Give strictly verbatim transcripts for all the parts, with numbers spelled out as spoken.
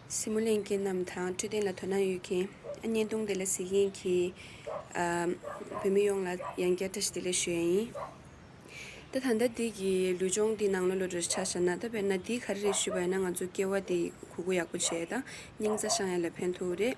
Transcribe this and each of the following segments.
གཟིགས་མོ་ལྷན་རྒྱས་རྣམས་དང་འཕྲོད་བསྟེན་ལ་དོ་སྣང་ཡོད་མཁན། ཨ། བརྙན་ཐུང་དེ་ལ་གཟིགས་མཁན་གྱི་ཨ་བོད་མི་ཡོངས་ལ་ཡང་བསྐྱར་བཀྲ་ཤིས་བདེ་ལེགས་ཞུ་ཡ་ཡིན། ད་ད་ལྟ་འདི་གི་ལུས་སྦྱོང་འདི་ནང་ལོགས་ལ་འགྲོ་ཆ་བཞག་ན། ད་དཔེར་ན་འདི་ག་རེ་རེད་ཞུས་པ་ཡིན་ན། ང་ཚོ་སྐྱེ་བ་འདི་གུག་གུག་ཡག་པོ་བྱས་དང་སྙིང་རྩ་བཤང་ཡ་ལ་ཕན་ཐོགས་རེད།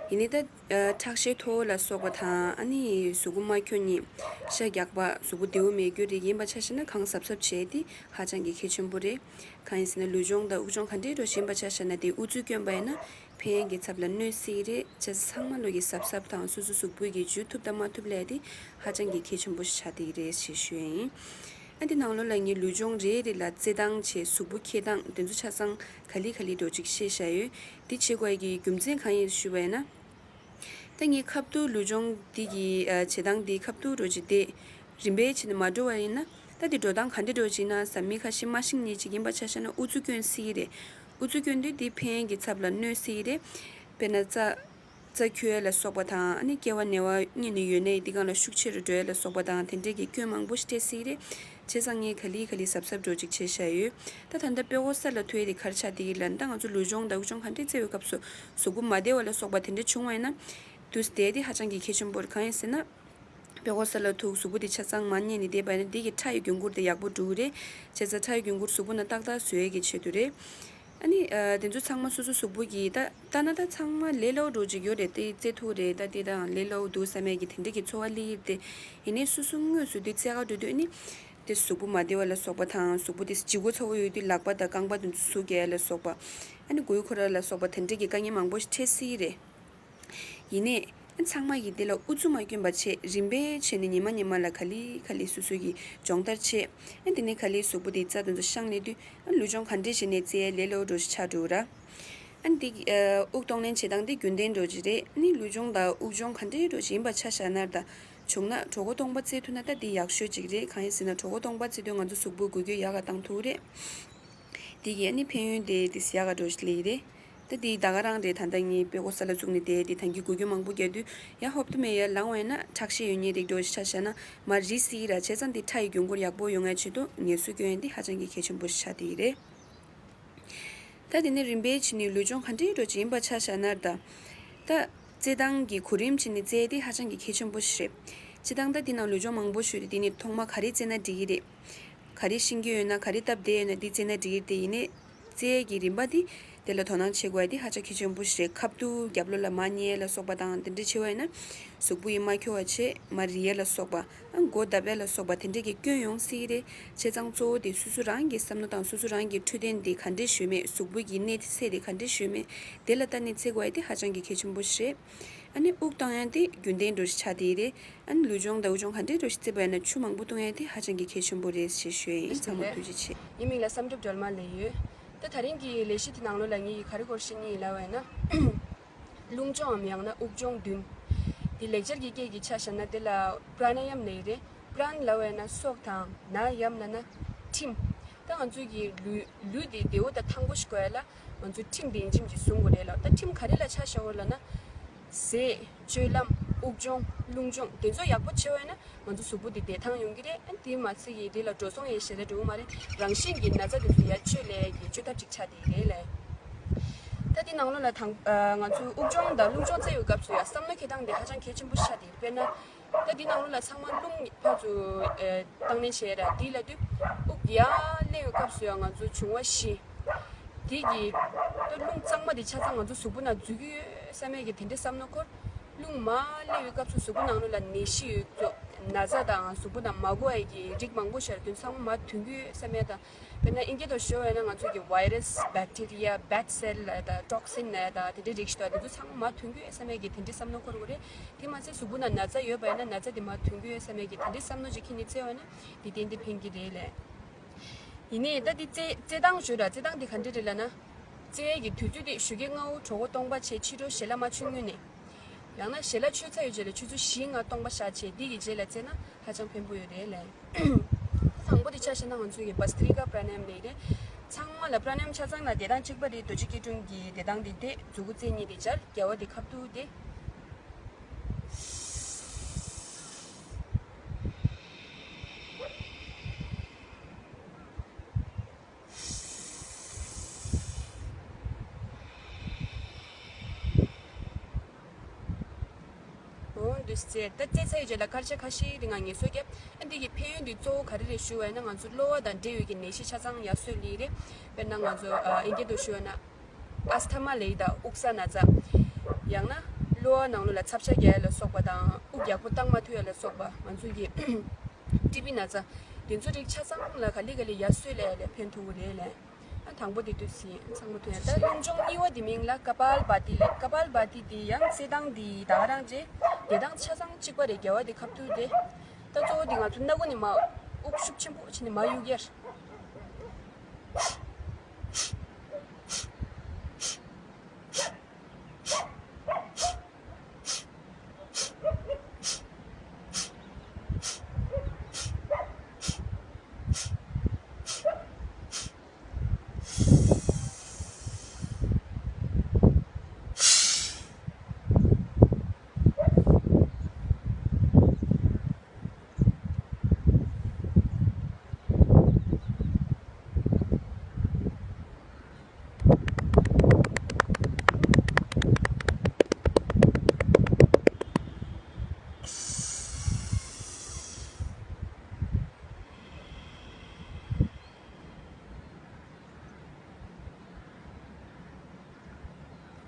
ཡིན་ནའི་ད་ཨ་ཁྲག་ཤེད་མཐོ་བོ་ལ་སོགས་པ་དང་། ཨ་ནི་གཟུགས་པོ་མ་འཁྱོག་མཁན། ཤ་རྒྱགས་པ། གཟུགས་པོ་བདེ་བོ་མེད་རྒྱུ་རིགས་ཡིན་པ་ཆ་བཞག་ན། གང་གཟབ་གཟབ་བྱས་ཏེ་ཧ་ཅང་གི་གལ་ཆེན་པོ་རེད། གང་ཡིན་ཟེར་ན་ལུས་སྦྱོང་དང་དབུགས་སྦྱོང་ག་འདྲའི་འགྲོ་བཞིན་པ་ཆ་བཞག་ན། དེ་དབུ་ཚུགས་བསྐྱོན་པ་ཡིན་ན་ཕན་ཡོན་གྱི་ཚབ་ལ་གནོད་སྲིད་རེད། བྱས་ཙང་ཚང་མ་ལོ་གི་གཟབ་གཟབ་དང་། སོ་སོ་གཟུགས་པོའི་གི་འཇུ་ཐུབ་དང་མ་ཐུབ་ལས་དེ་ཧ་ཅང་གི་གལ་ཆེན་པོ་ཞིག་ཆགས་བསྡད་ཀྱི་རེད་ཞེས་ཞུ་ཡ་ཡིན། ཨ། འདི་ནང་ལོགས་ལ་ངས་ལུས་སྦྱོང་རེ་རེ་ལ་རྩེད་ཐང་བྱས། གཟུགས་པོ་འཁྱེར་སྟངས་དེ་ཚོ་ཆ་ཚང་ག་ལེ་ག་ལེ་འགྲོ་ཅིག་བཤད་བཞག་ཡོད། འདི་བྱེད་དགོས་ཡ་གི་རྒྱུ་མཚན་གང་ཡིན་ཞུས་པ་ཡིན་ན། ད་ངས་ཁ་ཐུག་ལུས་སྦྱོང་འདི་གི་ཨ་བྱེད་སྟངས་འདི་ཁ་ཐུག་འགྲོ་ཅིག་དེ་རིམ་པས་བྱས་ནས་མ་འགྲོ་བ་ཡིན་ན། ད་འདི་འགྲོ་སྟངས་ག་འདྲ་འགྲོ་ཅིག་ན་ཟེར། མི་ཁ་ཤས་མ་ཤེས་མཁན་ཅིག་ཡིན་པ་ཆ་བཞག་ན་དབུ་ཚུགས་བསྐྱོན་སྲིད་ཀྱི་རེད། དབུ་ཚུགས་བསྐྱོན་དུས་འདི་ཕན་ཡོན་གྱི་ཚབ་ལ་གནོད་སྲིད་ཀྱི་རེད། དཔེར་ན་རྩ་རྩ་འཁྱུ་ཡ་ལ་སོགས་པ་དང་། ཨ་ནི་སྐྱེ་བ་ནད་པ་གཉིད་ནས་ཡོལ་ནས་འདི་སྒང་ལ་ཤུགས་ཆེ་རུ་འགྲོ་ཡ་ལ་སོགས་པ་དང་། དེ་འདྲས་ཀྱི་སྐྱོན་མང་པོ་ཞིག་སྤྲད་སྲིད་རེད། བྱས་ཙང་ངས་ག་ལེ་ག་ལེ་གཟབ་གཟབ་འགྲོ་ཅིག་བྱས་བཞག་ཡོད། ད་ད་ལྟ་དཔྲལ་མགོ་ས་ལ་ཐུག་ཡ་དེ་ག་རེ་ཆགས་བསྡད་ཀྱི་ལབ་ན། ད་ང་ཚོ་ལུས་སྦྱོང་དང་དབུགས་སྦྱོང་ག་འདྲས་རྩེ་བའི་སྐབས་སུ་གཟུགས་པོ་མ་བདེ་བ་ལ་སོགས་པ་དེ་འདྲས་བྱུང་བ་ཡིན་ན། དུས་དེ་དེ་ཧ་ཅང་གི་གལ་ཆེན་པོ་རེད། གང་ཡིན་ཟེར་ན། དཔྲལ་མགོ་ས་ལ་ཐུག་གཟུགས་པོ་དེ་ཆ་ཚང་མར་མཉེས་ནས་བསྡད་པ་ཡིན་ན། དེ་གི་ཁྲག་གི་རྒྱུན་འཁོར་དེ་ཡག་པོ་འགྲོ་གི་རེད། བྱས་ཙང་ཁྲག་གི་རྒྱུན་འཁོར་གཟུགས་པོ་ནང་ཏག་ཏག་བཟོ་ཡས་ཀྱི་ཆེད་དུ་རེད། ཨ་ནི་ཨ་དེ་ཚོ་ཚང་མ་སོ་སོ་གཟུགས་པོ་གི་ད་ལྟ་ན་ད་ཚང་མ་ལས་སླ་པོ་འགྲོ་ཅིག་ཡོད་རེད། དེ་རྩེད་ཐུབ་རེད། ད་དེ་དང་ལས་སླ་པོ་འདུག་བསམ་ཡས་ཀྱི་དེ་འདྲས་ཀྱི་ཚོར་བ་སླེབས་ཀྱི་རེད་དེ། ཡིན་ནའི་སོ་སོ་དངོས་སུ་དེ་རྩེད་ག་འགྲོ་དུས། ཨ་ནི་དེ་གཟུགས་པོ་མ་བདེ་བ་ལ་སོགས་པ་དང་། གཟུགས་པོ་དེ་ལྗིད་ཁོག་ཚ་པོ་ཡོད་དུས་ལག་པ་དང་རྐང་པ་དེ་ཚོ་ཟུག་རྒྱག་ཡ་ལ་སོགས་པ། ཨ་ནི་མགོ་ཡུ་འཁོར་ཡ་ལ་སོགས་པ་དེ་འདྲས་ཀྱི་དཀའ་ངལ་མང་པོ་ཞིག་འཕྲད་སྲིད་ཀྱི་རེད། ཡིན་ནའི་ཚང་མ་གིས་འདི་ལ་ཨུ་ཚུགས་མ་སྐྱོན་པ་བྱས། རིམ་པས་བྱས་ནས་ཉི་མ་ཉི་མ་ལ་ག་ལེ་ག་ལེ་སོ་སོ་གིས་སྦྱོང་བརྡར་བྱས། ཨ་དེ་ནས་ག་ལེ་གཟུགས་པོ་དེ་རྩ་དེ་ཚོ་བཤང་སླེབས་དུས། ཨ་ལུས་སྦྱོང་ག་འདྲས་བྱས་ནས་རྩེ་ཡ་ལས་སླ་པོ་འགྲོ་ཞིག་ཆགས་འགྲོ་ར། ཨ་འདི་ཨ་དབུགས་གཏོང་ལེན་བྱེད་སྟངས་འདི་རྒྱུན་ལྡན་འགྲོ་ཅིག་རེད། ཨ་ནི་ལུས་སྦྱོང་དང་དབུགས་སྦྱོང་ག་འདྲས་འགྲོ་ཞིག་ཡིན་པ་ཆ་བཞག་ན་ད། བྱུང་ན་གྲོད་ཁོག་སྟོང་པ་རྩེ་ཐུབ་ན་ད་འདི་ཡག་ཤོས་ཅིག་རེད། གང་ཡིན་ཟེར་ན་གྲོད་ཁོག་སྟོང་པ་རྩེ་དུས་ང་ཚོ་གཟུགས་པོ་འགུལ་སྐྱོད་ཡག་ག་བཏང་ཐུབ་རེད། དེ་གི་ཨ་ནི་ཕན་ཡོན་དེ་དེ་ཡག་ག་འགྲོ་ཞིག་སླེབས་ཀྱི་རེད། ད་དེ་ད་ག་རང་རེད། ད་ལྟ་ངས་དཔྲལ་མགོ་ས་ལ་བཙུགས་ནས་བསྡད་དེ་ད་གིན་འགུལ་སྐྱོད་མང་པོ་རྒྱག་དུས་ཡར་ཧོབ་ཏེ་མར་ཡར་ལངས་པ་ཡིན་ན་ཁྲག་ཤེད་ཡོད་མཁན་རིགས་འགྲོ་ཞིག་ཆ་བཞག་ན་མར་རིལ་སྲིད་ཀྱི་ར། བྱས་ཙང་དེ་ཁྲག་གི་རྒྱུན་འཁོར་ཡག་པོ་ཡོང་ཡ་ཆེད་དུ་ངལ་གསོ་སྐྱོན་ཡ་དེ་ཧ་ཅང་གི་གལ་ཆེན་པོ་ཞིག་ཆགས་བསྡད་ཀྱི་རེད། ད་དེ་ནས་རིམ་པས་བྱས་ནས་ལུས་སྦྱོང་ག་འདྲའི་འགྲོ་ཅིག་ཡིན་པ་ཆ་བཞག་ན་ད། ད་རྩེད་ཐང་གི་གོ་རིམ་བྱས་ནས་རྩེ་ཡ་དེ་ཧ་ཅང་གི་གལ་ཆེན་པོ་ཞིག་རེད། སྤྱིར་བཏང་ད་དེ་ནང་ལུས་སྦྱོང་མང་པོ་ཞིག་ཡོད་རེད། དེ་ནས་ཐོག་མ་ག་རེ་རྩེ་ན་འགྲིག་གི་རེད། ག་རེ་ཤེས་ཀྱི་ཡོད་ན། ག་རེ་སྟབས་བདེ་ཡོད་ན་དེ་རྩེ་ན་འགྲིག་གི་རེད་དེ། ཡིན་ནའི་རྩེ་ཡས་ཀྱི་རིམ་པ་དེ་དེ་ལ་དོ་སྣང་བྱེད་དགོས་ཡ་དེ་ཧ་ཅང་གལ་ཆེན་པོ་ཞིག་རེད། ཁ་ཐུག་རྒྱབ་ལོགས་ལ་མར་མཉེལ་ལ་སོགས་པ་དང་དེ་འདྲ་བྱེད་པ་ཡིན་ན། གཟུགས་པོ་ཡིས་མ་འཁྱོག་པ་བྱས། མར་རིལ་ཡ་ལ་སོགས་པ། ཨ་མགོ་བརྡབ་ཡ་ལ་སོགས་པ་དེ་འདྲས་ཀྱི་སྐྱོན་ཡོང་སྲིད་ཀྱི་རེད། བྱས་ཙང་གཙོ་བོ་དེ་སོ་སོ་རང་གི་བསམ་བློ་དང་། སོ་སོ་རང་གི་འཕྲོད་བསྟེན་དེ་ག་འདྲས་ཞུས་མེད། གཟུགས་པོ་གི་གནས་ཚད་དེ་ག་འདྲས་ཞུས་མེད། དེ་ལ་ལྟ་ནས་རྩེ་དགོས་ཡ་དེ་ཧ་ཅང་གི་གལ་ཆེན་པོ་ཞིག་རེད། ཨ་ནི་དབུགས་གཏོང་ཡ་དེ་རྒྱུན་ལྡན་འགྲོ་ཞིག་ཆགས་བསྡད་ཀྱི་རེད། ཨ་ནི་ལུས་སྦྱོང་དང་དབུགས་སྦྱོང་ག་འདྲའི་འགྲོ་ཞིག་རྩེ་བ་ཡིན་ན་ཆུ་མང་པོ་བཏུང་ཡ་དེ་ཧ་ཅང་གི་གལ་ཆེན་པོ་རེད་ཞེས་ཞུ་ཡ་ཡིན། ཚང་མ་ཐུགས་རྗེ་ཆེ། ངའི་མིང་ལ་བསམ་གྲུབ་སྒྲོལ་མ་ལབ་ཡོད། ད་ད་རིང་གི་ལས་གཞི་དེ་ནང་ལོགས་ལ་ངས་ག་རེ་སྐོར་བཤད་སྙིང་ཡིན་ལབ་པ་ཡིན་ན། རླུང་སྦྱོང་ངམ་ཡང་ན་དབུགས་སྦྱོང་བདུན། འདི་ལེགས་སྦྱར་གྱི་སྐད་ཀྱིས་ཆ་བཞག་ན་དེ་ལ་པྲ་ན་ཡམ་ལབ་ཀྱི་རེད། པྲན་ལབ་པ་ཡིན་ན་སྲོག་དང་། ན་ཡམ་ལབ་ན་ཁྲིམས། ད་ང་ཚོའི་གི་ལུས་ལུས་འདི་བདེ་བོ་དང་ཐང་པོ་ཞིག་དགོས་ཡ་ལ། ང་ཚོ་ཁྲིམས་ལྡན་འཇིམ་ཅིག་བཟུང་དགོས་རེད་ལ། ད་ཁྲིམས་ག་རེ་ལ་ཆ་བཞག་དགོས་ལབ་ན། ཟས། སྤྱོད་ལམ། དབུགས་སྦྱོང་། རླུང་སྦྱོང་དེ་ཚོ་ཡག་པོ་བྱེད་པ་ཡིན་ན་ང་ཚོ་གཟུགས་པོ་འདི་བདེ་ཐང་ཡོང་གི་རེད། ཨ་དེ་མ་ཚད་ཀྱི་དེ་ལ་འགྲོ་སོང་ཡང་ཞེ་དྲག་འགྲོ་གི་མ་རེད། རང་བཞིན་གྱི་ན་ཚ་དེ་ཚོ་ཡར་བཅོས་ལས་ཀྱི་བཅོས་ཐབས་ཅིག་ཆགས་བསྡད་ཀྱི་རེད་ལ། ད་དེ་ནང་ལོགས་ལ་དང་ཨ་ང་ཚོ་དབུགས་སྦྱོང་དང་རླུང་སྦྱོང་རྩེ་བའི་སྐབས་སུ་ཡང་བསམ་བློ་འཁྱེར་སྟངས་དེ་ཧ་ཅང་གལ་ཆེན་པོ་ཆགས་བསྡད་ཀྱི་རེད། དཔེར་ན། ད་འདི་ནང་ལོགས་ལ་ཚང་མ་རླུང་ཕར་ཚུར་ཨེ་བཏང་ལེན་བྱས་ར། འདི་ལབ་དུས་དབུགས་ཡར་སླེབས་པའི་སྐབས་སུ་ཡང་ང་ཚོ་འབྱུང་བ་བཞི། དེ་གི་ད་རླུང་གཙང་མ་དེ་ཆ་ཚང་ང་ཚོ་གཟུགས་པོ་ནང་འཛུལ་གྱི་ཡོད་བསམ་ཡས་ཀྱི་དེ་འདྲའི་བསམ་བློ་འཁོར། རླུང་མར་སླེབས་པའི་སྐབས་སུ་གཟུགས་པོ་ནང་ལོགས་ལ་ནད་གཞི་ཡོད་ཚོ། ན་ཚ་དང་གཟུགས་པོ་ནང་མ་འགོ་ཡས་ཀྱི་རིགས་མང་པོ་ཞིག་ར། དེ་ཚང་མ་མར་ཐོན་གྱི་ཡོད་བསམ་ཡས་དང་། དཔེར་ན་ཨིན་སྐད་ཐོག་ཞུ་བ་ཡིན་ན་ང་ཚོ་གི་virus, bacteria, bad cell ལབ་ཡ་དང་toxin ལབ་ཡ་དང་དེ་འདྲའི་རིགས་ཤིག་འདུག་དེ་ཚོ་ཚང་མ་མར་ཐོན་གྱི་ཡོད་བསམ་ཡས་ཀྱི་དེ་འདྲའི་བསམ་བློ་འཁོར་དགོས་རེད། དེ་མ་ཚད་གཟུགས་པོ་ནང་ན་ཚ་ཡོད་པ་ཡིན་ན་ན་ཚ་དེ་མར་ཐོན་གྱི་ཡོད་བསམ་ཡས་ཀྱི་དེ་འདྲའི་བསམ་བློ་ཅིག་འཁྱེར་ནས་རྩེ་བ་ཡིན་ན་དེ་ཏན་ཏན་ཕན་གྱི་རེད་ལབ། ཡིན་ནའི་ད་དེ་རྩེ་རྩེ་སྟངས་ཞུ་ར། རྩེ་སྟངས་དེ་ག་འདྲ་རེད་ལབ་ན། རྩེ་ཡས་ཀྱི་དུས་ཚོད་དེ་ཞོགས་ཀས་སྔ་པོ་གྲོད་ཁོག་སྟོང་པ་བྱས། ཕྱི་དྲོ་ཞལ་ལག་མ་མཆོད་སྔོན་ནས། ཡང་ན་ཞལ་ལག་མཆོད་ཚར་བའི་རྗེས་ལ་ཆུ་ཚོད་བཞི་ལྔ་སྟོང་པ་བཞག་བྱས་འདི་གི་རྗེས་ལ་རྩེ་ན་ཧ་ཅང་ཕན་པོ་ཡོད་རེད་ལབ། དང་པོ་དེ་ཆ་བཞག་ན་ང་ཚོའི་གི་བསྟྲི་ཀ་པྲ་ན་ཡམ་ལབ་རེད། ཚང་མ་ལ་པྲ་ན་ཡམ་ཆ་ཚང་ལ་བསྡད་སྟངས་གཅིག་པ་རེད། རྡོ་རྗེ་སྐྱིལ་ཀྲུང་གི་བསྡད་སྟངས་དེ་བསྡད། མཛུ་གུ་རྩེ་གཉིས་དེ་སྦྱར། རྒྱབ་པ་དེ་ཁ་ཐུག་བསྡད། རྩེ་ད་རྩེ་ཚར་ཡོད་རྗེས་ལ་སྐར་ཆ་ཁ་ཤས་རིང་ང་ངལ་གསོ་བརྒྱབ། ཨ་འདི་གི་ཕན་ཡོན་འདི་གཙོ་བོ་ག་རེ་རེད་ཞུ་བ་ཡིན་ན། ང་ཚོ་གློ་བ་དང་འབྲེལ་ཡོད་ཀྱི་ནད་གཞི་ཆ་ཚང་ཡར་གསོས་ལེ་རེད། དཔེར་ན་ང་ཚོ་ཨ་ཨིན་སྐད་དུ་ཞུ་བ་ན་ཨས་ཐ་མ་ལེ་དང་དབུགས་ས་ན་ཚ། ཡང་ན་གློ་བ་ནང་ལོགས་ལ་ཚབ་ཤ་རྒྱག་ཡ་ལ་སོགས་པ་དང་དབུགས་ཡག་པོ་བཏང་མ་ཐུབ་ཡ་ལ་སོགས་པ། ང་ཚོ་གི་ཊི་བི་ན་ཚ། དེ་ཚོ་རིགས་ཆ་ཚང་ལ་ག་ལེ་ག་ལེ་ཡར་གསོས་ལེ་ལ་ཕན་ཐོགས་ཀྱི་རེད་ལེ། ཨ་དང་པོ་དེ་དུས་ཟིན་ཚང་མ་ཐུན་ཡང་ད་སློབ་སྦྱོང་གཉིས་པ་དེ་མིང་ལ་ཀ་པཱལ་བྷ་ཏི་ལབ། ཀ་པཱལ་བྷ་ཏི་དེ་ཡང་རྩེད་ཐང་དེ་ད་ག་རང་རྗེས་བདེ་ཐང་ཆ་ཚང་གཅིག་པ་རེད། རྒྱལ་བ་དེ་ཁ་ཐུག་དེ། ད་གཙོ་བོ་དེ་ང་ཚོ་སྣ་ཁུག་ནས་མར་དབུགས་ཤུགས་ཆེན་པོ་བྱས་ནས་མར་གཡུག་ཡ་རེད།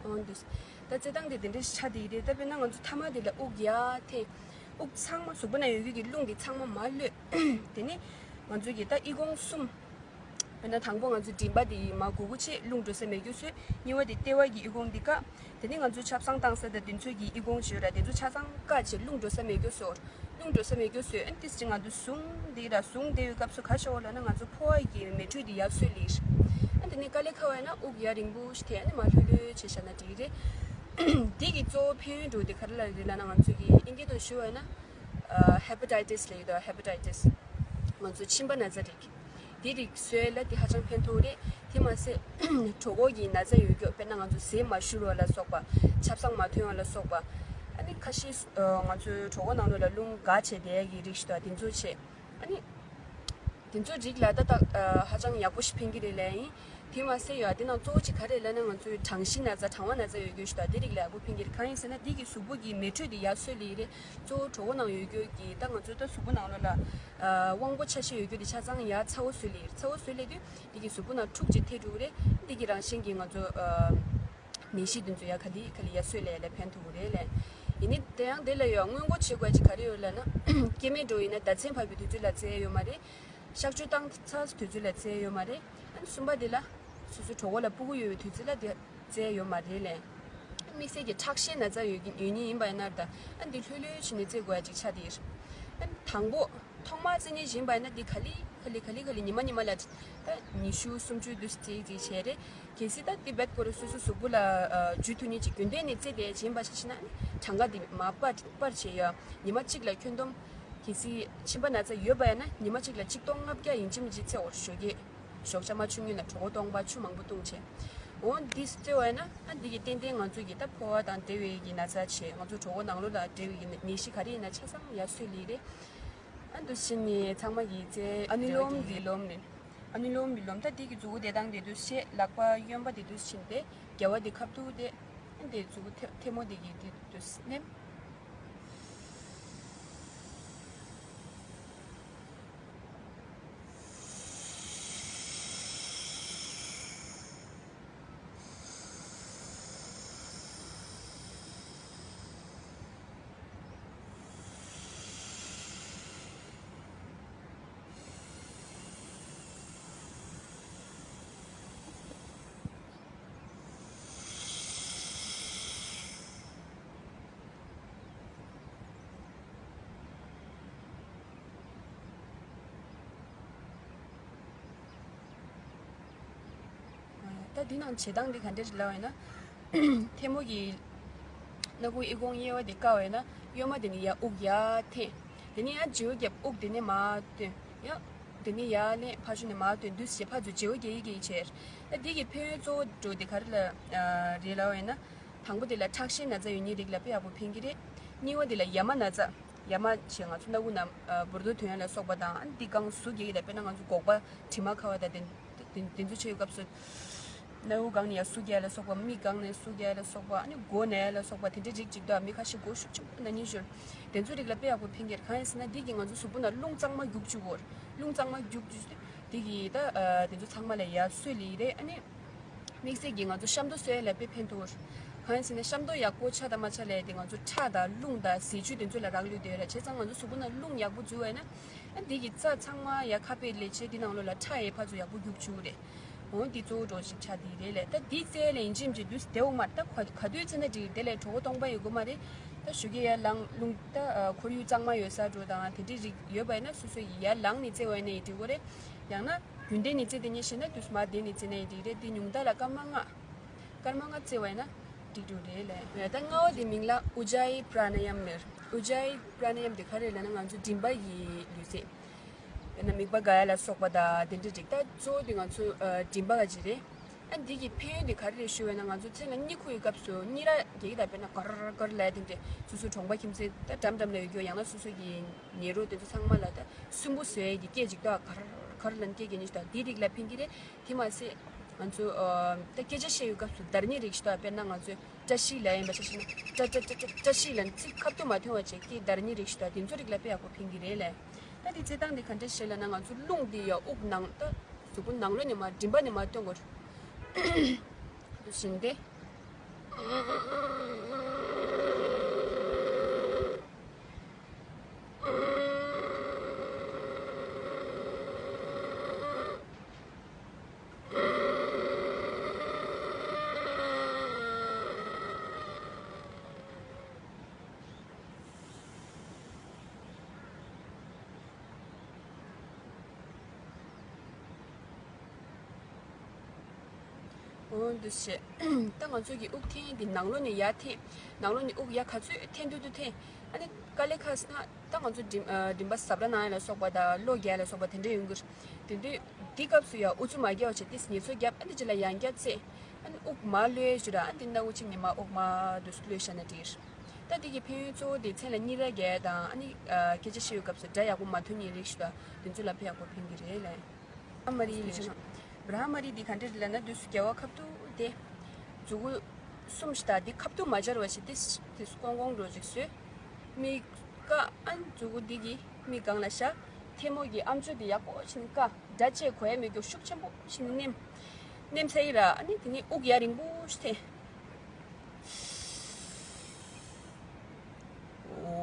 འོན་ཏེ། ད་རྩེད་ཐང་དེ་དེ་འདྲའི་ཆ་དེ་རེད། ད་དཔེར་ན་ང་ཚོ་ཐ་མ་དེ་ལ་དབུགས་ཡར་འཐེན། དབུགས་ཚང་མ་གཟུགས་པོ་ན་ཡོད་རྒྱུ་གི་རླུང་དེ་ཚང་མ་མར་གློད། དེ་ནས་ང་ཚོ་གི་ད་ཨི་ཁུང་གསུམ། དཔེར་ན་དང་པོ་ང་ཚོ་མགྲིན་པ་དེ་མར་གུག་གུག་བྱས། རླུང་འགྲོ་ས་མེད་རྒྱུ་བཟོས། གཉིས་པ་དེ་ལྟེ་བ་གི་ཨི་ཁུང་དེ་བཀག་དེ་ནས་ང་ཚོ་ཆབ་གསང་བཏང་ས་དང་དེ་ཚོ་གི་ཨི་ཁུང་བྱས་ར། དེ་ཚོ་ཆ་ཚང་བཀག་བྱས་རླུང་འགྲོ་ས་མེད་རྒྱུ་བཟོས། རླུང་འགྲོ་ས་མེད་རྒྱུ་བཟོས། ཨ་ནི་ཏིས་ཅིག་ང་ཚོ་ཟུངས་འདི་ར་ཟུངས་འདི་ཡོད་སྐབས་སུ་ག་བྱེད་འོ་ལབ་ན་ང་ཚོ་ཕོ་བ་གི་མེ་དྲོད་འདི་ཡར་གསོས་ལེ་རེད། ཨ་དེ་ནས་དཀའ་ལས་ཁག་པ་ཡིན་ན་དབུགས་ཡར་རིང་པོ་ཞིག་འཐེན། ཨ་ནི་མར་ལྷོད་ལྷོད་བྱས་བཞག་ན་འགྲིག་རེད། འདི་གི་གཙོ་བོ་ཕན་ཡོན་འདྲ་བོ་དེ་ག་རེ་ལ་རེད་ལབ་ན། ང་ཚོ་གི་ཨིན་སྐད་དུ་ཞུ་བ་ཡིན་ན་ཧེ་པ་ཊའི་ཊིས་ལབ་ཡོད་དོ། ཧེ་པ་ཊའི་ཊིས། ང་ཚོ་མཆིན་པ་ན་ཚ་རིགས། དེ་རིགས་བཟོས་ལ་དེ་ཧ་ཅང་ཕན་ཐོགས་རེད། དེ་མ་ཟད་གྲོད་ཁོག་གི་ན་ཚ་ཡོད་རྒྱུ། དཔེར་ན་ང་ཚོ་ཟས་མ་ཞུ་བ་ལ་སོགས་པ། ཆབ་གསང་མ་ཐོན་བ་ལ་སོགས་པ། ཨ་ནི་ཁ་ཤས་ང་ཚོའི་གྲོད་ཁོག་ནང་ལོགས་ལ་རླུང་འགག་བྱས་བསྡད་ཡ་གི་རིགས་ཤིག་འདུག་དེ་ཚོ་བྱས། ཨ་ནི་དེ་ཚོ་རིགས་ལ་ད་ལྟ་ཧ་ཅང་ཡག་པོ་ཞིག་ཕན་གྱི་རེད་ལབ་ཡིན། དེ་མ་ཟད་ཡོད་དེ་ནང་གཙོ་བོ་གཅིག་ག་རེ་ལབ་ན། ང་ཚོའི་གྲང་གཤིས་ན་ཚ་གྲང་བ་ན་ཚ་ཡོད་རྒྱུ་ཞིག་འདུག་དེ་རིགས་ལ་ཡག་པོ་ཕན་གྱི་རེད། གང་ཡིན་ཟེར་ན་དེ་གི་གཟུགས་པོ་གི་མེ་དྲོད་དེ་ཡར་གསོས་ལེ་རེད། གཙོ་བོ་གྲོད་ཁོག་ནང་ཡོད་རྒྱུ་གི་ད་ང་ཚོ་ད་གཟུགས་པོ་ནང་ལོགས་ལ་དབང་པོ་ཆ་ཤས་ཡོད་རྒྱུ་དེ་ཆ་ཚང་ཡར་ཚ་བོ་བཟོས་ལེ་རེད། ཚ་བོ་བཟོས་ལེ་དུས་དེ་གི་གཟུགས་པོ་ནང་འཁྲུག་ཅིག་ཐེབས་འགྲོ་གི་རེད། དེ་གི་རང་བཞིན་གྱིས་ང་ཚོ་ནད་གཞི་དེ་ཚོ་ཡ་ག་ལེ་ག་ལེ་ཡར་གསོས་ལེ་ལ་ཕན་ཐོགས་གི་རེད་ལབ་ཡིན། ནི་དེ་ཡང་དེ་ལ་ཡོད་སྔོན་འགོག་བྱེད་དགོས་ཅིག་ག་རེ་ཡོད་ལབ་ན། སྐྱེ་དམན་འདྲ་བོ་ཡིན་ན་ཟླ་མཚན་བབས་པའི་དུས་ཚོད་ལ་རྩེ་ཡ་ཡོད་མ་རེད། གཤག་བཅོས་བཏང་ཚར་དུས་ཚོད་ལ་རྩེ་ཡ་ཡོད་མ་རེད། ཨ་ནི་གསུམ་པ་དེ་ལ་སོ་སོ་གྲོད་ཁོག་ལ་སྤུ་གུ་ཡོད་པའི་དུས་ཚོད་ལ་དེ་རྩེ་ཡ་ཡོད་མ་རེད་ལབ་ཡིན། དམིགས་བསལ་གྱི་ཁྲག་ཤེད་ན་ཚ་ཡོད་ཀྱི་ཡོད་ཉེན་ཡིན་པ་ཡིན་ན་ད། ཨ་འདི་ལྷོད་ལྷོད་བྱས་ནས་རྩེ་དགོས་ཡ་ཅིག་ཆགས་བསྡད་ཡོད། ཨ་ནི་དང་པོ། ཐོག་མར་རྩེ་ཉེན་ཞིག་ཡིན་པ་ཡིན་ན་འདི་ག་ལེ་ག་ལེ་ག་ལེ་ཉི་མ་ཉི་མ་ལ་ད་ཉི་ཤུ་སུམ་ཅུ་དུས་རྩེ་རྩེ་བྱས་རེད། གལ་སྲིད་ད་འདི་རྦད་ཁོ་རང་སོ་སོའི་གཟུགས་པོ་ལ་ཨ་འཇུ་ཐུབ་ཉེན་ཅིག་རྒྱུན་ལྡན་ནས་རྩེ་བསྡད་ཡིན་པ་ཞིག་བྱས་ན་ནི་གྲངས་ཀ་འདི་མར་སྤར་སྤར་བྱས་ཡོད། ཉི་མ་གཅིག་ལ་ཁྱོན་བསྡོམས། གལ་སྲིད་མཆིན་པ་ན་ཚ་ཡོད་པ་ཡིན་ན་ཉི་མ་གཅིག་ལ་ཆིག་སྟོང་ལྔ་བརྒྱ་ཡིན་གཅིག་མིན་གཅིག་རྩེ་འོར་ཞོགས་ཀས། ཞོགས་ཇ་མ་ཆུང་ཉུང་ལ་གྲོད་ཁོག་སྟོང་པ་ཆུ་མང་པོ་བཏུང་བྱས། འོ་འདི་རྩེ་བ་ཡིན་ན་ཨ་འདི་གི་ཏན་ཏན་ང་ཚོ་གི་ད་ཕོ་བ་དང་འབྲེལ་བའི་གི་ན་ཚ་བྱས། ང་ཚོ་གྲོད་ཁོག་ནང་ལོགས་ལ་འབྲེལ་བའི་གི་ནད་གཞི་ག་རེ་ཡིན་ན་ཆ་ཚང་ཡར་གསོས་ལེ་རེད། ཨ་འདུ་བྱས་ནས་ཚང་མ་གིས་རྩེ། ཨ་ནུ་ལོམ་གྱི་ལོམ་ནི། ཨ་ནུ་ལོམ་གྱི་ལོམ། ད་འདི་གི་མཛུ་གུ་བསྡད་སྟངས་དེ་དུས་བྱས་ལག་པ་གཡོན་པ་དེ་དུས་ཕྱིན་ཏེ་རྒྱབ་བ་དེ་ཁ་ཐུག་དེ། ཨ་འདི་མཛུ་གུ་ཐལ་མོ་དེ་གི་དེ་དུས་མནན། ད་འདི་ནང་བྱེད་སྟངས་འདི་ག་འདྲ་རེད་ལབ་པ་ཡིན་ན། ཐལ་མོ་གི་སྣ་ཁུག་ཨི་ཁུང་གཡས་པ་འདི་བཀག་པ་ཡིན་ན་གཡོན་མ་འདི་ནས་ཡར་དབུགས་ཡར་འཐེན། དེ་ནས་ཡར་ལྗིད་རྒྱབ། དབུགས་འདི་ནས་མར་བཏོན། ཡང་འདི་ནས་ཡར་ལེན། ཕར་ཕྱོགས་ནས་མར་བཏོན། འདུག་སེ་བྱས་ཕར་ཚུར་ལྗིད་རྒྱག་གི་བྱས། ད་འདི་གི་ཕན་ཡོན་གཙོ་བོ་འདྲ་བོ་འདི་ག་རེ་ལ་རེད་ལབ་པ་ཡིན་ན། དང་པོ་དེ་ལ་ཁྲག་ཤེད་ན་ཚ་ཡོད་མཁན་རིགས་ལ་དཔེ་ཡག་པོ་ཕན་གྱི་རེད། གཉིས་པ་དེ་ལ་ཡ་མ་ན་ཚ། ཡ་མ་བྱས་ང་ཚོ་སྣ་ཁུག་ནང་འབུར་རྡོག་ཐོན་ཡ་ལ་སོགས་པ་དང་། ཨ་ནི་འདི་རྐང་ཟུག་རྒྱག་ཡ་ལ་དཔེར་ན་ང་ཚོ་སྒོག་པ་དྲི་མ་ཁ་བ་དང་དེ་དེ་དེ་ཚོ་བྱེད་སྐབས་སུ། སྣའུ་སྒང་ནས་ཡར་ཟུག་རྒྱག་ལ་སོགས་པ། མིག་སྒང་ནས་ཟུག་རྒྱག་ལ་སོགས་པ། ཨ་ནི་མགོ་ན་ལ་སོགས་པ་དེ་འདྲའི་རིགས་ཅིག་འདུག་མི་ཁ་ཤས་མགོ་ཤུགས་ཆེན་པོ་ན་ནིང་ཞོར་དེ་ཚོ་རིགས་ལ་དཔེ་ཡག་པོ་ཕན་གྱི་རེད། གང་ཡིན་ཟེར་ན་འདི་གིས་ང་ཚོ་གཟུགས་པོ་ནང་རླུང་གཙང་མ་རྒྱུག་བཅུག་གོ། རླུང་གཙང་མ་རྒྱུག་བཅུག་དེ་གིས་ད་དེ་ཚོ་ཚང་མ་ལ་ཡར་གསོས་ལེ་རེད། ཨ་ནི། དམིགས་བསལ་གྱིས་ང་ཚོ་ཤམ་ཏོ་བཟོ་ཡ་ལ་དཔེ་ཕན་ཐོགས། གང་ཡིན་ཟེར་ན་ཤམ་ཏོ་ཡག་པོ་ཆགས་དང་མ་ཆགས་ལས་དེ་ང་ཚོ་ཁྲག་དང་རླུང་དང་ཟས་བཅུད་དེ་ཚོ་ལ་རག་ལུས་བསྡད་ཡོད་རེད། བྱས་ཙང་ང་ཚོ་གཟུགས་པོ་ནང་རླུང་ཡག་པོ་འཛུལ་བ་ཡིན་ན། ཨ་འདི་གི་རྩ་ཚང་མ་ཡ་ཁ་པའི་ལས་བྱེད་འདི་ནང་ལོགས་ལ་ཁྲག་ཡའི་ཕར་ཚུར་ཡག་པོ་རྒྱུག་བཅུག་རེད། འོ་འདི་གཙོ་བོ་འདྲ་ཞིག་ཆགས་བསྡད་ཡོད་རེད། ད་འདི་རྩ་ལ་ཡིན་གཅིག་མིན་གཅིག་དུས་བསྡད་འོང་མ་རེད། ད་ག་ག་དུས་རྩ་ན་འགྲིག་དེ་ལས་གྲོད་ཁོག་སྟོང་པ་ཡོད་དགོས་མ་རེད། ད་ཞོགས་ཀས་ཡར་ལངས་རླུང་ད་ཁོར་ཡུག་གཙང་མ་ཡོད་ས་འགྲོ་དང་དེ་འདྲའི་རིགས་ཡོད་པ་ཡིན་ན་སོ་སོ་ཡི་ཡར་ལངས་ནས་རྩེ་བ་ཡིན་ན་ཡི་འགྲིག་གོ་རེད། ཡང་ན། རྒྱུན་ལྡན་ནས་རྩེ་དེ་ཉིད་ཤེས་ན་དུས་མ་བདེ་ནས་རྩེ་ན་ཡང་འགྲིག་རེད། དེ་ཉུང་མཐའ་ལ་སྐར་མ་ལྔ། སྐར་མ་ལྔ་རྩེ་བ་ཡིན་ན་འགྲིག་འགྲོ་རེད་ལས། ད་ལྔ་བ་དེ་མིང་ལ་ཨུ་ཇའི་པྲ་ན་ཡམ་ལབ། ཨུ་ཇའི་པྲ་ན་ཡམ་དེ་ག་རེ་ལབ་ན་ང་ཚོ་མགྲིན་པ་ཡི་ལུས་རྩལ། ཡང་ན་མིད་པ་དགའ་ཡ་ལ་སོགས་པ་དང་དེ་འདྲ་རིགས། ད་གཙོ་བོ་དེ་ང་ཚོ་མགྲིན་པ་ག་ཅིག་རེད། ཨ་འདི་གི་ཕན་ཡོན་དེ་ག་རེ་རེད་ཞུ་བས་ན་ང་ཚོ་མཚན་ལ་གཉིད་ཁུག་ཡི་སྐབས་སུ་གཉིད་ར་རྒྱག་གི་ད་དཔེར་ན་གར་གར་ལབ་དེ་འདྲ་སོ་སོ་གྲོང་པ་ཁྱིམ་མཚེས་ད་འགྲམ་འགྲམ་ལ་ཡོད་རྒྱུ་ཡང་ན་སོ་སོ་གི་ཉེ་རོགས་དེ་ཚོ་ཚང་མ་ལ་ད་སུན་པོ་བཟོ་ཡས་ཀྱི་སྐད་ཅིག་ད་གར་གར་ལབ་སྐད་རྒྱག་ཉིད་ད་འདི་རིགས་ལ་ཕན་གྱི་རེད། དེ་མ་ཟད་ང་ཚོ་ད་སྐད་ཆ་བཤད་ཡོད་སྐབས་སུ་བརྡ་རྙིང་རིགས་ཤིག་ད་དཔེར་ན་ང་ཚོས་བཀྲ་ཤིས་ལབ་ཡིན་པ་ཆ་བཞག་ན་བཀྲ་བཀྲ་བཀྲ་བཀྲ་བཀྲ་ཤིས་ལབ་ཚིག་ཁ་ཐུག་མ་ཐོན་པ་བྱས་སྐད་བརྡ་རྙིང་རིགས་ཤིག་ད་དེ་ཚོ་རིགས་ལ་དཔེ་ཡག་པོ་ཕན་གྱི་རེད་ལས། ད་དེ་རྩེ་སྟངས་དེ་ག་འདྲ་ཞིག་ལབ་ན་ང་ཚོ་རླུང་དེ་ཡ་དབུགས་ནང་ད་གཟུགས་པོ་ནང་ལོགས་ནས་མར་མགྲིན་པ་ནས་མར་བཏོན་དགོས་རེད། བཞིན་ཏེ། འོ་འདུག་སེ། ད་ང་ཚོ་གི་དབུགས་འཐེན་འདི་ནང་ལོགས་ནས་ཡར་འཐེན། ནང་ལོགས་ནས་དབུགས་ཡར་ག་ཚོད་འཐེན་ཐུབ་ཐུབ་འཐེན། ཨ་ནི་དཀའ་ལས་ཁག་སོང་ན་ད་ང་ཚོ་མགྲིན་ཨ་མགྲིན་པ་ཟབ་ར་ནང་ཡ་ལ་སོགས་པ་དང་གློ་རྒྱག་ལ་སོགས་པ་དེ་འདྲ་ཡོང་གི་རེད། དེ་དུས་འདི་སྐབས་སུ་ཡང་ཨུ་ཚུགས་མ་རྒྱག་པ་བྱས་ཏེ་ངལ་གསོ་བརྒྱབ། ཨ་ནི་རྗེས་ལ་ཡང་བསྐྱར་རྩེ། ཨ་ནི་དབུགས་མར་གློད་ཞུ་ར། ཨ་ནི་སྣ་ཁུག་གཅིག་ནས་མར་དབུགས་མར་འདུག་སེ་གློད་བཞག་ན་འགྲིག་རེད། ད་འདི་གི་ཕན་ཡོན་གཙོ་བོ་དེ་མཚན་ལ་གཉིད་ར་རྒྱག་དང་ཨ་ནི་ཨ་སྐད་ཆ་བཤད་ཡོད་སྐབས་སུ་སྒྲ་ཡག་པོ་མ་ཐོན་མཁན་རིགས་ཤིག་དང་དེ་ཚོ་ལ་དཔེ་ཡག་པོ་ཕན་གྱི་རེད་ལས། བྷྲ་མ་རི་ལས་བྱུང་། བྷྲ་མ་རི་འདི་ག་འདྲ་རེད་ལབ་ན་དུས་སུ་རྒྱལ་བ་ཁ་ཐུག་དེ། མཛུ་གུ་གསུམ་ཞིག་དང་འདི་ཁ་ཐུག་མ་སྦྱར་བ་ཞིག་དེ་དེ་སུ་ཀོང་ཀོང་འགྲོ་ཅིག་བཟོས། མིག་ཀ་ཨན་མཛུ་གུ་འདི་གི་མིག་སྒང་ལ་བཞག་ཐལ་མོ་གི་ཨམ་ཅོག་འདི་ཡག་པོ་ཞིག་བཀག་སྒྲ་བཅས་གོ་ཡ་མེད་རྒྱུ་ཤུགས་ཆེན་པོ་ཞིག་མནན། མནན་ཚར་ཡིན་ར། ཨ་ནི་དེ་ནས་དབུགས་ཡར་རིང་པོ་ཞིག་འཐེན། འོ་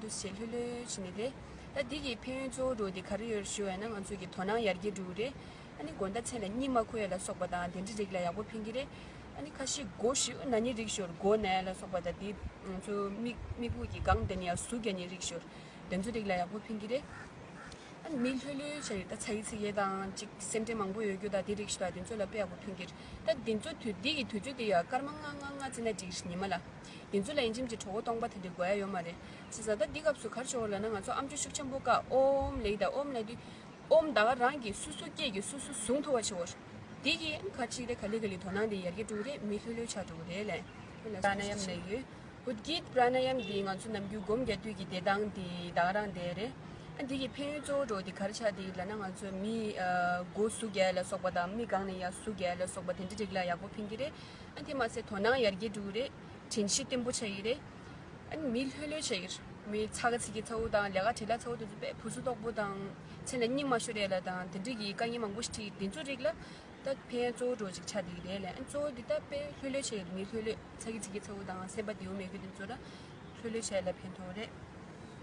འདུག་སེ་ལྷོད་ལྷོད་བྱས་ནས་རེད། ད་འདི་གི་ཕན་ཡོན་གཙོ་བོ་འདྲ་བོ་དེ་ག་རེ་ཡོད་ཞུ་བ་ཡིན་ན་ང་ཚོ་གི་དོ་སྣང་ཡར་རྒྱས་འགྲོ་གི་རེད། ཨ་ནི་དགོང་དག་མཚན་ལ་གཉིད་མ་ཁུག་ཡ་ལ་སོགས་པ་དང་དེ་འདྲའི་རིགས་ལ་ཡག་པོ་ཕན་གྱི་རེད། ཨ་ནི་ཁ་ཤས་མགོ་ཞེ་པོ་ན་མཁན་རིགས་ཤོར། མགོ་ན་ཡ་ལ་སོགས་པ་དང་དེ་ང་ཚོ་མིག་མིག་དཔེ་གི་སྒང་དེ་ནས་ཡར་ཟུག་རྒྱག་མཁན་རིགས་ཤོར། དེ་ཚོ་རིགས་ལ་ཡག་པོ་ཕན་གྱི་རེད། ཨ་ནི་མི་ལྷོད་ལྷོད་བྱས་ཡོད། ད་ཚ་གི་ཚིག་གི་དང་ཅིག་སེམས་ཁྲལ་མང་པོ་ཡོད་རྒྱུ་དང་དེ་རིགས་ཤིག་དང་དེ་ཚོ་ལ་དཔེ་ཡག་པོ་ཕན་གྱི་རེད། ད་དེ་ཚོ་དུས་འདི་གི་དུས་ཚོད་དེ་ཡ་སྐར་མ་ལྔ་ལྔ་ལྔ་བརྩིས་ན་འགྲིག་རེད་ཉི་མ་ལ། དེ་ཚོ་ལ་ཡིན་གཅིག་མིན་གཅིག་གྲོད་ཁོག་སྟོང་པ་དེ་འདྲ་དགོས་ཡ་ཡོད་མ་རེད། བྱས་ཙང་ད་འདི་སྐབས་སུ་ག་རེ་བྱེད་དགོས་ལབ་ན་ང་ཚོ་ཨམ་ཅོག་ཤུགས་ཆེན་པོ་བཀག་ཨོམ་ལབ་ཡི་ད། ཨོམ་ལབ་དུས་ཨོམ་ད་ག་རང་གིས་སོ་སོ་སྐད་ཀྱིས་སོ་སོ་གཟུང་ཐུབ་པ་བྱེད་དགོས་རེད། འདི་གིས་ཨ་ནི་ག་ཅིག་རེད་ག་ལེ་ག་ལེ་དོ་སྣང་དེ་ཡར་རྒྱས་འགྲོ་གི་རེད། མི་ལྷོད་ལྷོད་ཆགས་འགྲོ་གི་རེད་ལས། པྲ་ན་ཡམ་ལབ་ཡོད། ཨུད་གིད་པྲ་ན་ཡམ་འདི་ང་ཚོ་ནམ་རྒྱུན་སྒོམ་རྒྱག་དུས་ཀྱི་བསྡད་སྟངས་འདི་ད་ག་རང་བསྡད་རེད། ཨ་འདི་གི་ཕན་ཡོན་གཙོ་བོ་འདྲ་བོ་འདི་ག་རེ་ཆགས་འདི་ལབ་ན་ང་ཚོ་མི་ཨ་མགོ་ཟུག་རྒྱག་ལ་སོགས་པ་དང་མིག་སྒང་ནས་ཡར་ཟུག་རྒྱག་ལ་སོགས་པ་དེ་འདྲ་རིགས་ལ་ཡག་པོ་ཕན་གྱི་རེད། ཨ་དེ་མ་ཟད་དོ་སྣང་ཡར་རྒྱས་འགྲོ་གི་རེད། དྲན་ཤེས་བརྟན་པོ་ཆགས་ཀྱི་རེད། ཨ་ནི་མི་ལྷོད་ལྷོད་བྱས་ཀྱི་རེད། མི་ཚ་གི་ཚིག་གི་ཚ་བོ་དང་ལས་ཀ་བྲེལ་བ་ཚ་བོ་དེ་ཚོ་དཔེ་ཕུ་སུ་ཏོག་པོ་དང་མཚན་ལ་གཉིད་མ་ཤོར་ཡ་ལ་དང་དེ་འདྲ་གི་དཀའ་ངལ་མང་པོ་ཞིག་འཕྲད། དེ་ཚོ་རིགས་ལ་ད་ཕན་ཡོན་གཙོ་བོ་འདྲ་བོ་ཅིག་ཆགས་བསྡད་ཀྱི་རེད་ལས། ཨ་གཙོ་བོ་འདི་ད་དཔེ་ལྷོད་ལྷོད་བྱས་ཀྱི་རེད། མི་ལྷོད་ལྷོད་ཚ་གི་ཚིག་གི་ཚ་བོ་དང་སེམས་པ་བདེ་བོ་མེད་རྒྱུ་དེ་ཚོ་ལ་ལྷོད་ལྷོད་བྱས་ལ་ཕན་ཐོགས་རེད།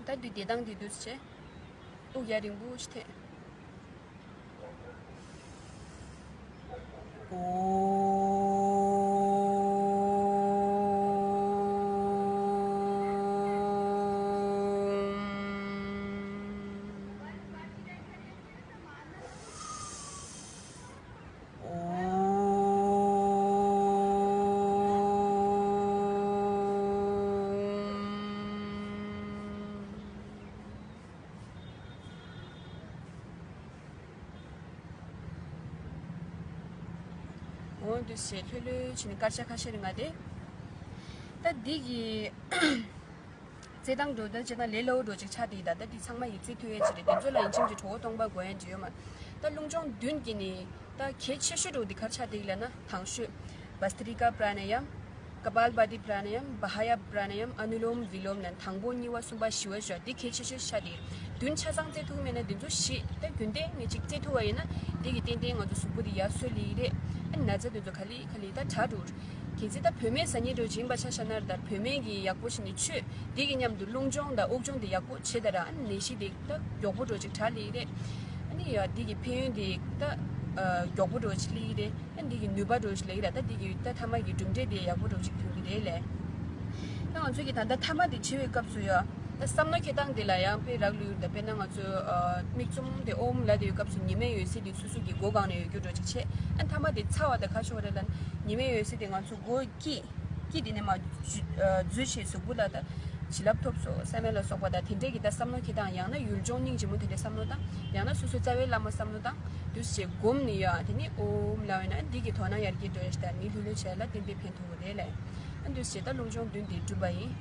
ད་དུས་བསྡད་སྟངས་འདི་འདུག་སེ་བྱས། དབུགས་ཡར་རིང་པོ་ཞིག་འཐེན། ཨོ། འདུ་ཞེས་ལྷོད་ལྷོད་བྱས་ནས་སྐར་ཆ་ཁ་ཤས་རིང་ང་དེ། ད་འདི་གི་རྩེད་སྟངས་འགྲོ་ད་བྱས་ན་ལས་སླ་བོ་འགྲོ་ཅིག་ཆགས་དེ་ཡིན། ད་ད་འདི་ཚང་མ་ཡིས་རྩེད་ཐུབ་ཡས་ཅིག་རེད། དེ་ཚོ་ལ་ཡིན་ཁྱིམ་གྱི་གྲོགས་པོ་སྟོང་པ་དགོས་ཡས་ཅིག་ཡོད་མ་རེད། ད་རླུང་སྦྱོང་བདུན་གྱི་ནི་ད་གལ་ཆེ་ཤོས་འགྲོ་འདི་གར་ཆགས་དེ་ཡིན་ལ་ན་དང་ཤོས་བྷ་སྟི་རི་ཀ་པྲ་ན་ཡམ། ཀ་པཱལ་བྷ་ཏི་པྲ་ན་ཡམ། བྷ་ཧ་ཡ་པྲ་ན་ཡམ། ཨ་ནུ་ལོམ་བི་ལོམ་ལ་དང་པོ་གཉིས་པ་གསུམ་པ་བཞི་པ་བཞི་པ་འདི་གལ་ཆེ་ཤོས་ཆགས་དེ་ཡིན། བདུན་ཆ་ཚང་རྩེད་ཐུབ་མེད་ན་འདི་ཚོ་བཞི་ད་རྒྱུན་ལྡན་ངས་ཅིག་རྩེད་ཐུབ་པ་ཡིན་ན་འདི་གི་ཏན་ཏན་ང་ཚོ་གཟུགས་པོ་འདི་ཡར་གསོ་ལེ་ཡི་རེད། ཨ་ན་ཚ་འདི་ཚོ་ག་ལེ་ག་ལེ་ད་དྲག་འགྲོ། གལ་སྲིད་ད་བུད་མེད་ཟ་ཉལ་འགྲོ་ཅིག་ཡིན་པ་ཆ་བཞག་ན་ད་བུད་མེད་ཀྱི་ཡག་པོ་ཞིག་ནི་ཆོས་འདི་གི་མཉམ་དུ་རླུང་སྦྱོང་དང་དབུགས་སྦྱོང་འདི་ཡག་པོ་བྱེད་ད་ར། ཨ་ནད་གཞི་འདི་ད་མགྱོགས་པོ་འགྲོ་ཅིག་དྲག་ལེ་ཡི་རེད། ཨ་ནི་ཡ་འདི་གི་ཕན་ཡོན་འདི་ད་མགྱོགས་པོ་འགྲོ་ཅིག་ལེ་ཡི་རེད། ཨ་འདི་གི་ནུས་པ་འགྲོ་ཞིག་ལེགས་ར། ད་འདི་གི་ད་ཐ་མ་གི་གྲུབ་འབྲས་དེ་ཡག་པོ་འགྲོ་ཅིག་ཐོན་གི་རེད་ལས། ད་ང་ཚོ་གི་ད་ལྟ་ཐ་མ་དེ་བྱེད་པའི་སྐབས་སུ་ཡ། ད་བསམ་མནོ་འཁྱེར་སྟངས་དེ་ལ་ཡང་དཔེ་རག་ལུས་ད་དཔེར་ན་ང་ཚོ་མིག་བཙུམ་དེ་ཨོམ་ལ་དེའི་སྐབས་སུ་ཉི་མའི་འོད་ཟེར་དེ་སོ་སོ་གི་མགོ་སྒང་ནས་ཡོད་རྒྱུ་འགྲོ་ཅིག་བྱེད། ཨ་ཐ་མ་དེ་ཚ་བ་ད་ག་ཤོར་རེད་ལ་ཉི་མའི་འོད་ཟེར་དེ་ང་ཚོ་མགོ་སྐྱིད། སྐྱིད་དེ་ནས་མ་འཛུལ་བྱས་གཟུགས་པོ་ལ་ད་བྱིན་རླབས་ཐོབ་སོང་བསམ་ཡས་ལ་སོགས་པ་ད་དེ་འདྲས་ཀྱི་ད་བསམ་མནོ་འཁྱེར་སྟངས། ཡང་ན་ཡུལ་ལྗོངས་སྙིང་རྗེ་མོ་དེ་འདྲས་བསམ་མནོ་བཏང་། ཡང་ན་སོ་སོའི་རྩ་བའི་བླ་མ་བསམ་བློ་བཏང་། འདུས་བྱས་སྒོམ་ནི་ཡ་དེ་ནི་ཨོམ་ལབ་ཡིན་ན་འདི་གི་དོ་སྣང་ཡར་རྒྱས་འགྲོ་ཡ་ཞིག་དང་མི་ལྷོད་ལྷོད་བྱས་ལ་ཏན་ཏན་ཕན་ཐོགས་གི་རེད་ལས། ཨ་འདུས་བྱས་ད་རླུང་སྦྱོང་བདུན་དེ་གྲུབ་པ་ཡིན།